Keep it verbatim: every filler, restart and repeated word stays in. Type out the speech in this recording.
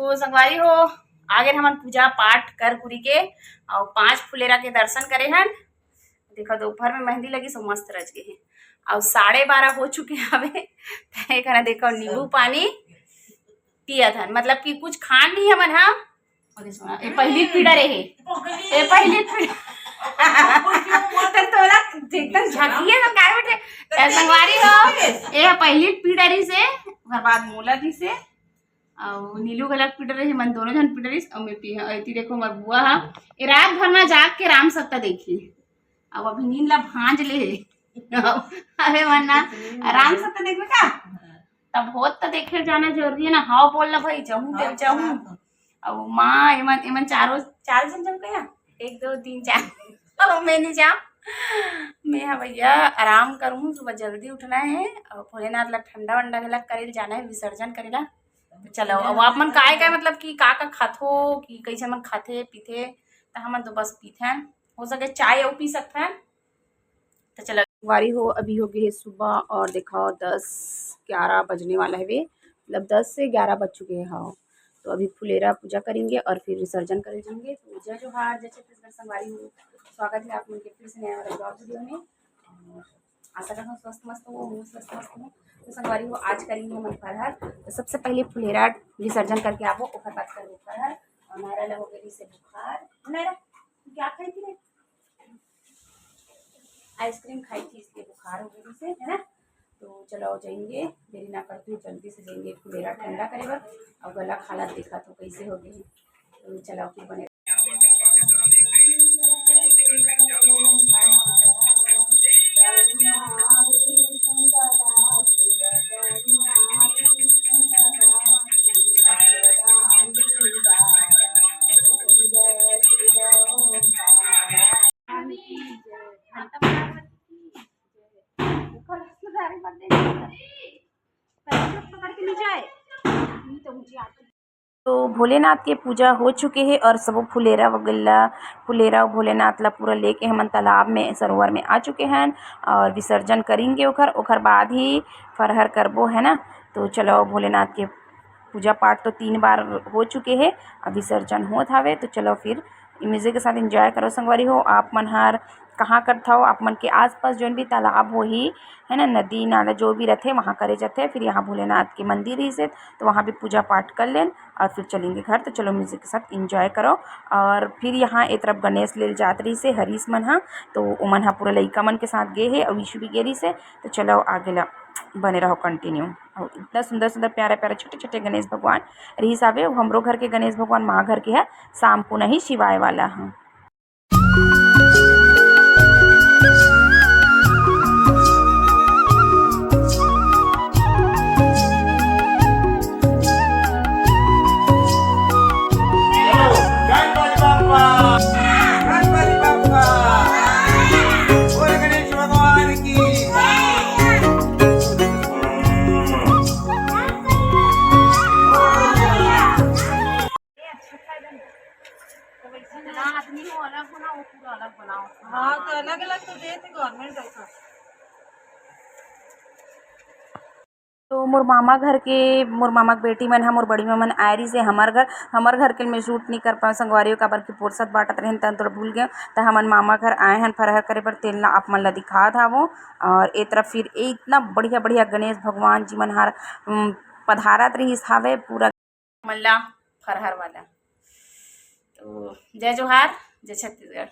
तो संगवारी हो, आगे हमन पूजा पाठ कर कुरी के अउ पांच फुलेरा के दर्शन करे हन। देखो, दोपहर में मेहंदी लगी, सो मस्त रच गए हैं। अउ साढ़े बारह हो चुके हवे। त एकरा देखो, नींबू पानी पियत हन, मतलब कि कुछ खान नहीं हमन हा। ओके, सुना, ये पहली पीड़ा रहे, ये पहली पीड़ा। तो तोला एकदम झांकिए तो काय बैठे। त संगवारी हो, ये पहली पीड़ा रही से, ओकर बाद मोला दी से, अउ नीलू घलक पीड़ा रही, मन दोनों जन पीड़ा रही, अउ मैं पी, अउ एती देखो, हमर बुआ हा, ये रात भर ना जाग के राम सत्ता देखी, अब अभी नींद ला भांज ले हे। अबे मन ना, राम सत्ता देखबे का? तब होत त देखे जाना जरूरी है ना। हाँ, बोल ना भाई, जाहूं ते हाँ, जाहूं। हाँ। अब माँ, एमन, एमन चारों, चार जन जम गया, एक, दो, तीन, चार। अब मैं नहीं जाऊँ, मैं, हाँ भैया, आराम करूँ, सुबह जल्दी उठना है। और भोलेनाथ ला ठंडा वंडा घलक करे जाना है, विसर्जन करेला। तो चलो, अब आप मन काय काय, मतलब कि का का खाथो, कि कैसे मन खाथे पीथे, तो हमन तो बस पीथे, हो सके चाय अउ पी सकते हैं। तो चलो, संगवारी हो, अभी हो गए है सुबह और देखो, दस ग्यारह बजने वाला है वे, मतलब दस से ग्यारह बज चुके हैं। हाँ, तो अभी फुलेरा पूजा करेंगे और फिर विसर्जन करे जाएंगे। तो जय जोहार, जय छत्तीसगढ़ संगवारी हो, स्वागत है आप मन के फिर से नया वाला vlog video में। और आशा करता हूँ स्वस्थ मस्त हो, मैं स्वस्थ मस्त हूँ। तो संगवारी हो, आज करेंगे हम फरहर। तो सबसे पहले फुलेरा विसर्जन करके आबो, ओकर बाद करबो फरहर। और नायरा ला हो गई से बुखार। नायरा, तू क्या खाई थी रे? आइसक्रीम खाई थी, इसलिए बुखार हो गई से, है ना? तो चलो, जाएंगे, देरी ना करते हुए जल्दी से जाएंगे फुलेरा ठंडा करे बर। और गला खाला देखा तो कैसे हो गई, तो चलो, फिर बने। तो भोलेनाथ के पूजा हो चुके हे और सबो फुलेरा वगैरह, फुलेरा अउ भोलेनाथ ला पूरा लेके हमन तालाब में, सरोवर में आ चुके हन और विसर्जन करेंगे ओखर, ओखर बाद ही फरहर करबो, है ना। तो चलो, भोलेनाथ के पूजा पाठ तो तीन बार हो चुके हे, अब विसर्जन होत हावे। तो चलो फिर music के साथ enjoy करो संगवारी हो। आप मन हर कहाँ करथव, आप मन के आसपास जोन भी तालाब होही, है ना, नदी नाला जो भी रथे, वहाँ करे जाथे। फिर यहाँ भोलेनाथ के मंदिर रहिसे, तो वहाँ भी पूजा पाठ कर लेन और फिर चलेंगे घर। तो चलो, music के साथ enjoy करो। और फिर यहाँ ए तरफ गणेश लेल जात रहिसे हरीश मन हा, तो ओमन हा पूरा लइका मन के साथ गे हे और विशु भी गे रहिसे। तो चलो, आगे ला बने रहो continue। और इतना सुंदर सुंदर प्यारा प्यारा छोटे छोटे गणेश भगवान रहिस हावे। हमरो घर के गणेश भगवान, माँ घर के है, शाम पुनही शिवाय वाला है। गणपति बप्पा, गणपति बप्पा, बोल गणेश भगवान की। जितना आदमी हो, अलग बनाओ, पूरा अलग बनाओ। हाँ, तो अलग अलग तो देते गवर्नमेंट ऐसा। तो मोर मामा घर के, मोर मामा के बेटी मन ह, मोर बड़ी माँ मन आए रहिस हे हमर घर। हमर घर के मैं shoot नहीं कर पाऊँ संगवारी हो, काबर कि पोरसत बांटत रहेन, तन थोड़ा भूल गए। त हमन मामा घर आए हन फरहर करे बर, तेन ला आप मन ला दिखा धावो। और ए तरफ फिर ए इतना बढ़िया बढ़िया गणेश भगवान जी मन हर, उम, पधारत रहिस हावे पूरा। मन ला फरहर वाला। तो जय जोहार, जय छत्तीसगढ़।